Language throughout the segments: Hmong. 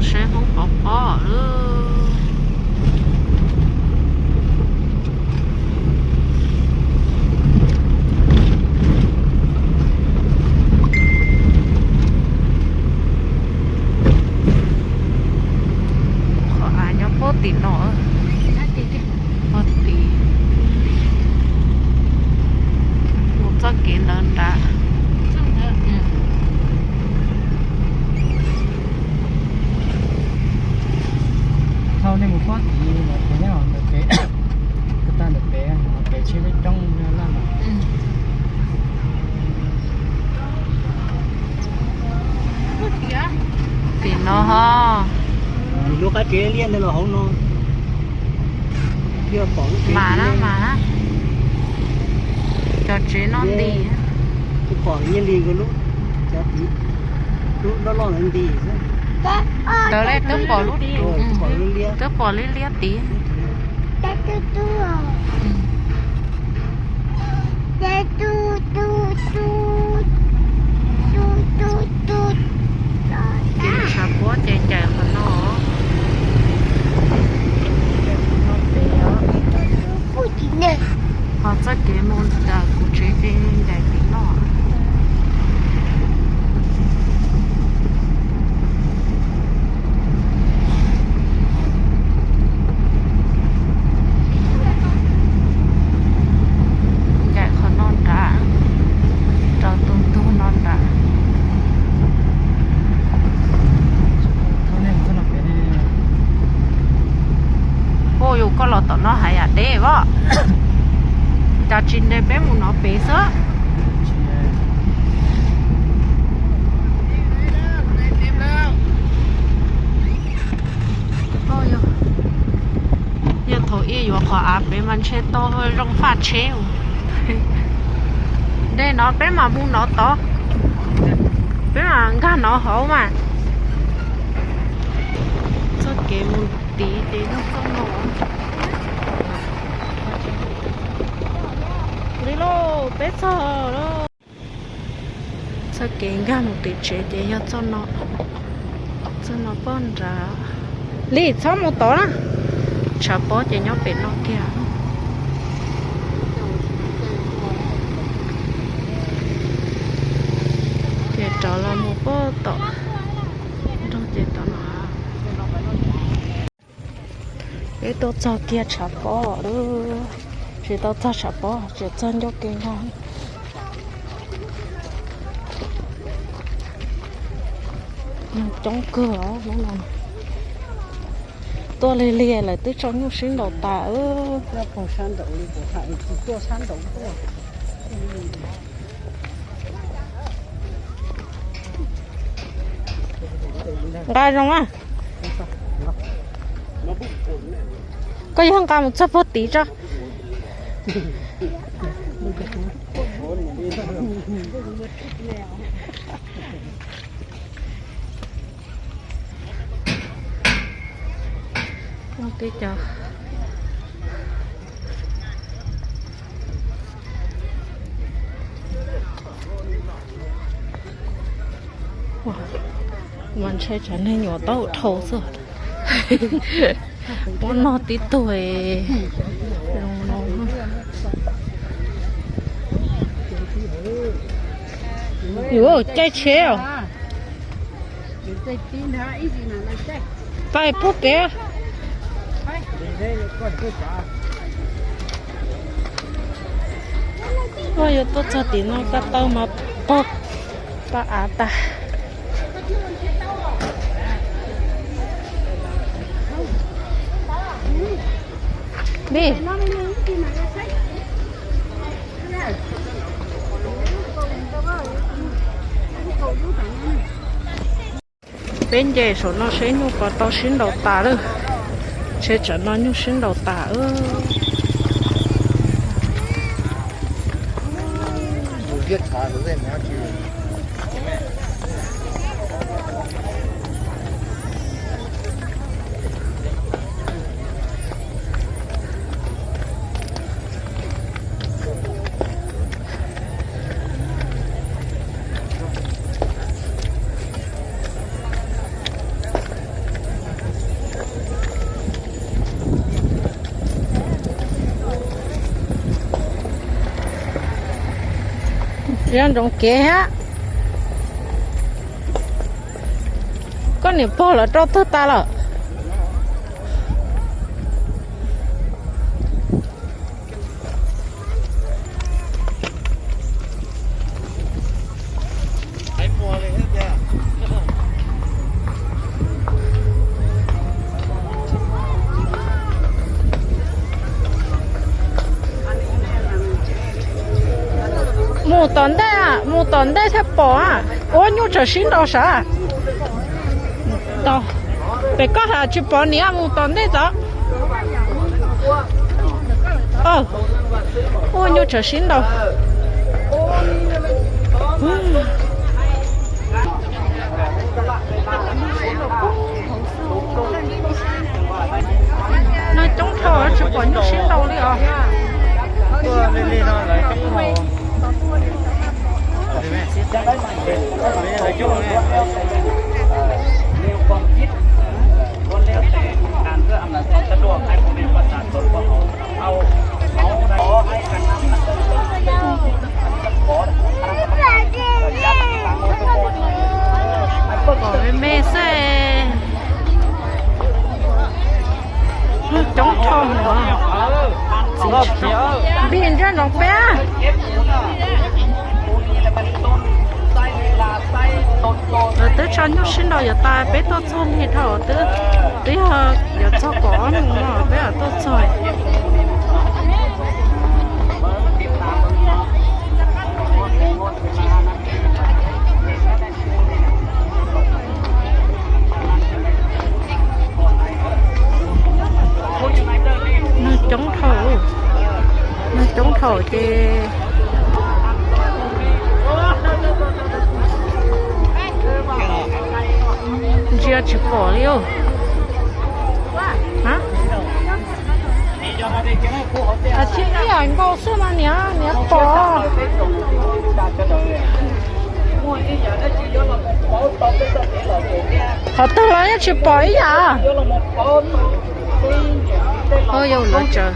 Saib hoob pov pob lawm. Qhov av nyob puag tim no, puag tim, mus txoj kev ntawd nrad. Thaum nej mus puag tim no, ntawm pem, ko tag ntawm pem, ntawm pem tsheb lub coob laj lawm. Tim no ho, lub qab tsev liaj ntawd los hauv no. Mas na, mas na, cov tsev no nti. Pom nyiaj li lub, lub loj loj ntawd nti xwb. Ntawd twb pom lub, twb pom liab liab tid. Ces tshav pob ces ncaim qhov no. Ho txoj kev mus ntawm kuv tsev ces ncaim tim no. Ncaim qhov no nrad, rau tus ntug no nrad. Ua yus koj los tom no hais yam deb os. Cas tsis nte peb mus no pem xwb. Yog thaum ub yuav qhov av pem mas ntshe tau zoo faj tsheb. Dej no peb mam mus no tod, peb mam nkag no hauv mas. Txoj kev mus tid ces yog txoj no. Li lauj, peb txog lauj. Txoj kev nkag mus tim tsev ces yog txoj no, txoj no pog nrad. Li txhob mus tod na, tshav pob ces nyob pem no kiag. Ces rov los mus pog tom nrog ces tom no. Peb tuaj txog kiag tshav pob lawm, tsis tau txog tshav pob, tseem txog ncauj ke nkag. Neeg coob kawg os hnub no. Tuaj lig lig lawm twb tso nyuj sib nraus tas. Nqa zoo a. Koj yog nqa mus txog puag tid tso. Ua tib co mas ntshai tsam neeg nyuam taub hau dhau xwb. Muab noj tib tug. Yuav caij tsheb os. Pais puag pem. Koj yuav tuaj txog tim no koj tau mas pog pab av tag. Vij, peb nce saum no seb nyuj puas tau sib nraus tas lawm. Seb tsam no nyuj sib nraus tas. Zaj ntsoov kev thiab. Koj niam pog lawv rau tuag tas lawm. Mus tom ntej, mus tom ntej thiaj pom. Ua nyuj tseem sib nraus sav. Pem koj has tsis pom niam, mus tom ntej tod. Ua nyuj tseem sib nraus. Neeg coob dhau tsis pom nyuj sib nraus li os. Pom me me xwb. Coob dhau. Npij ntsaj ntsoov peb. Lawv twb tso nyuj sib nraus yuav tas, peb tuaj txog li dhau, twb yog yuav txog kaum ob moos no peb mam tuaj txog. Neeg coob dhau, neeg coob dhau ces ntsia tsis pom li os. Tsis ib yam nkaus xwb mas niam, niam pom. Qhov twg los yeej tsis pom ib yam. Ua yus lawv tsaws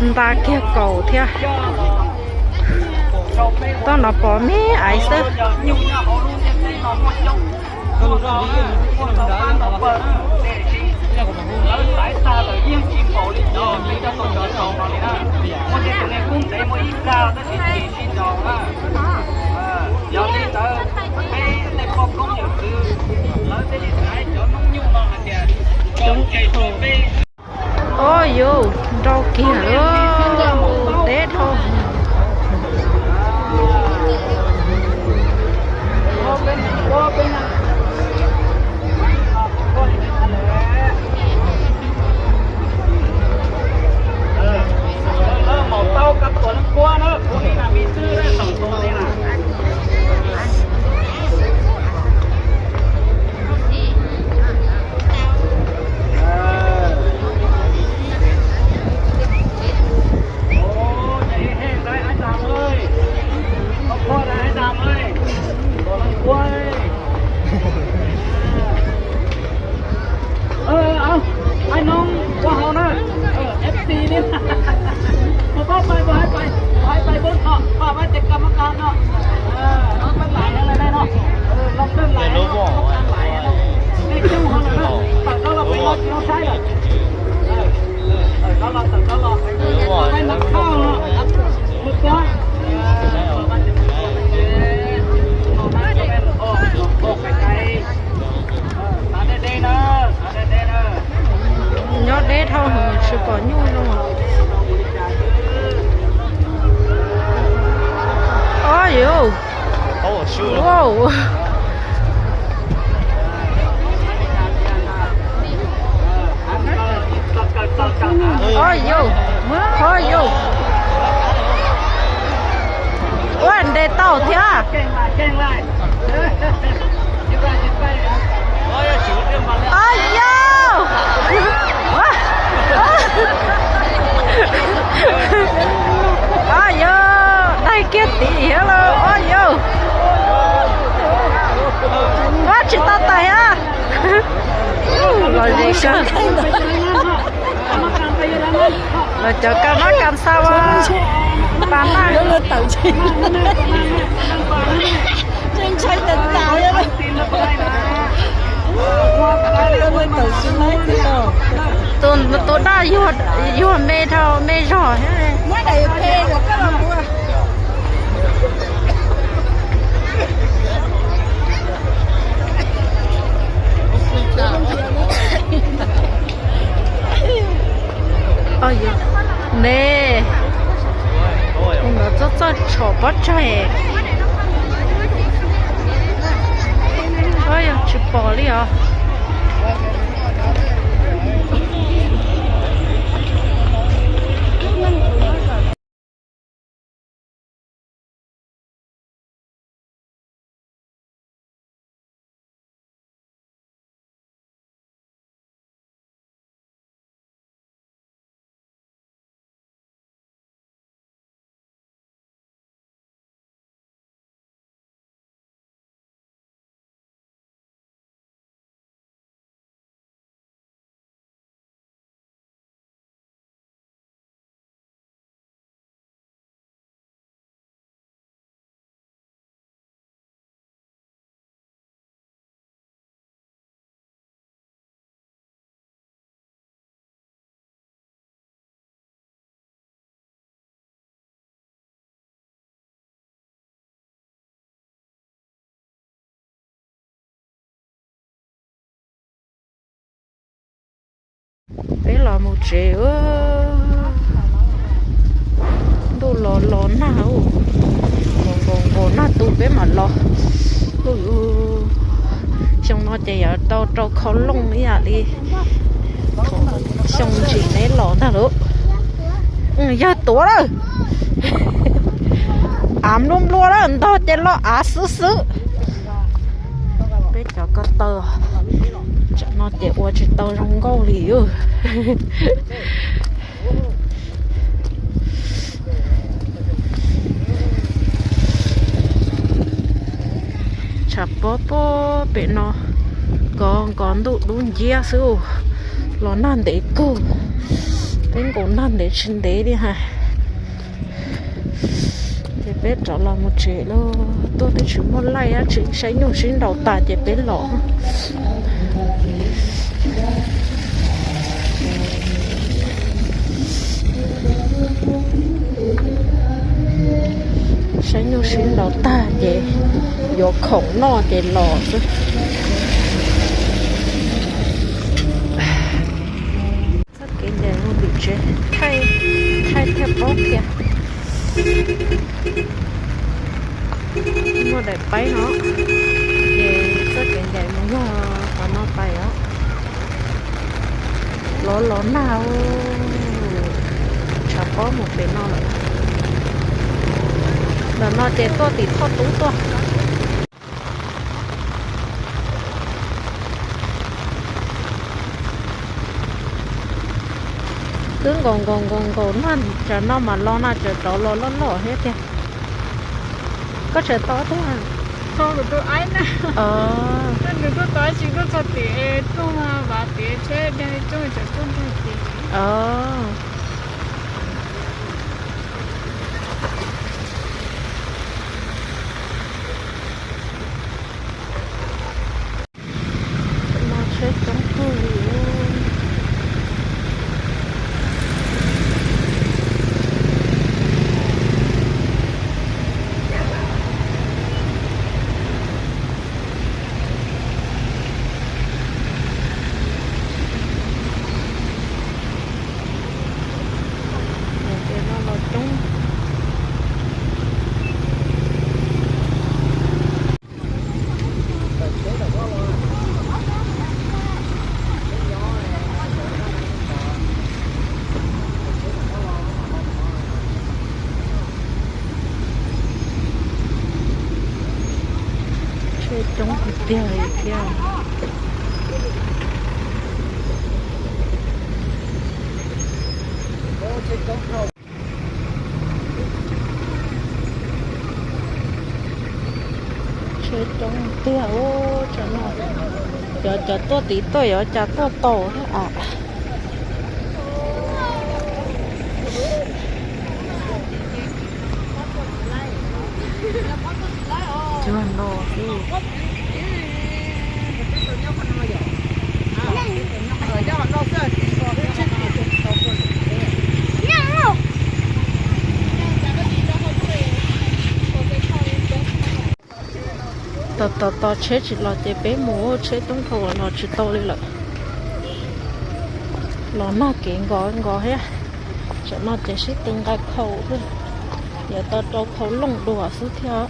nta kiag kaus thiab. Toj no pom me aiv xwb. Ua yus nrau kiag, deb dhau. Aib Noob ua hauv na, F C li. Mus pab pais, mus hais pais, mus hais pais, mus thom, thom pab ces kam mab kas no. Loj peb lais no, loj peb lais no, loj peb lais no. Tej coob hauv lawm na, tawm rov los pem no tsis zoo saib lawm. Tawm rov los, tawm rov los, peb nab khauj no, mus pab. Nyob deb dhau tsis pom nyuj no. Ob yus. Wow. Ob yus, ob yus. Ua ntes tau thiab. Ob yus, ob yus, daig kiag tim thiab lauj, ob yus. Ua tsis tau tais thiab. Los ze kawg. Los cov kab mab kas xa as. Pas maj. Yuav luag tawm tsis, ntshai tas tas. Yuav luag tawm tsis laib tiag. Tus, tus daj yuag, yuag me dhau me zog. Muab daim phem los koj los ua. Ne, mus txog txoj tshom pob tsaig. Yog tsis pom li os. Peb los mus tsev. Ntuj los los nag, nkaus nkaus nag tu peb mam los. Xyoo no ces yuav tau rau khau looj ib yam li xyoo tsis neb los ntag lauj. Yawg tuav lawm, av nplua nplua lawm, ntog ces los av xwb xwb. Peb cov ko taw, tsam no ces ua tsis tau zoo nkauj li. Tshav pob pob pem no, nkos nkos ntuj dub nciab xwb. Los nag ntev kawg, peb nkaus nag ntev tsis ntev li hais. Ces peb rov los mus tsev lauj. Tuaj twb tsis muaj laij, saib nyuj sib nraus tas ces peb los. Saib nyuj sib nraus tag ces yuav khoom noj ces los xwb. Txoj kev ncaim mus tim tsev, thaij thiaj paub qhia. Muaj daim paib no, ces txoj kev ncaim mus yog qhov no pais os. Los los nag, tshav pob mus pem no lawm. Ntawm no ces tuaj tim Thoj Tub tuaj. Twb nkaus nkaus nkaus nkaus nag tsam no mam los na, tsam rov los loj loj thiab tiag. Koj tseem tau tiag. Tau kuv tus aib na. Nws tuaj tau tsis tuaj txog tim rooj, vav tim tsheb, tsheb tuaj tim. Tsheb coob kawg li. Ces no los coob. Tsheb coob tiag tiag li thiab. Tsheb coob tiag, ua cas no, cov, cov tuaj tid tuaj yuav cas tuaj tau thiab as. Cuag no xwb. Tos tos tos tsheb tsis los ces peb mus, tsheb tub nrho los tsis tau li lawm. Los nag kev nkos nkos thiab. Tsam no ces sib tw nqa khau xwb, yuav tau rau khau looj dua xwb thiab.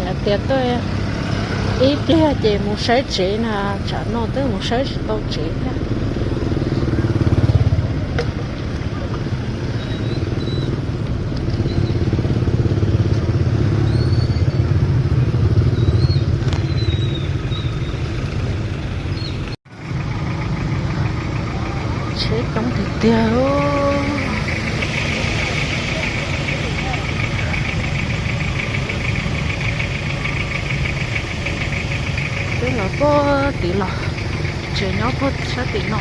Hais tias tuaj ib pliag ces mus saib tsev na, tsam no twb mus saib tsis tau tsev thiab. Tsheb coob tiag tiag. Twb los puag tid los, tsev nyob puag sab tim no.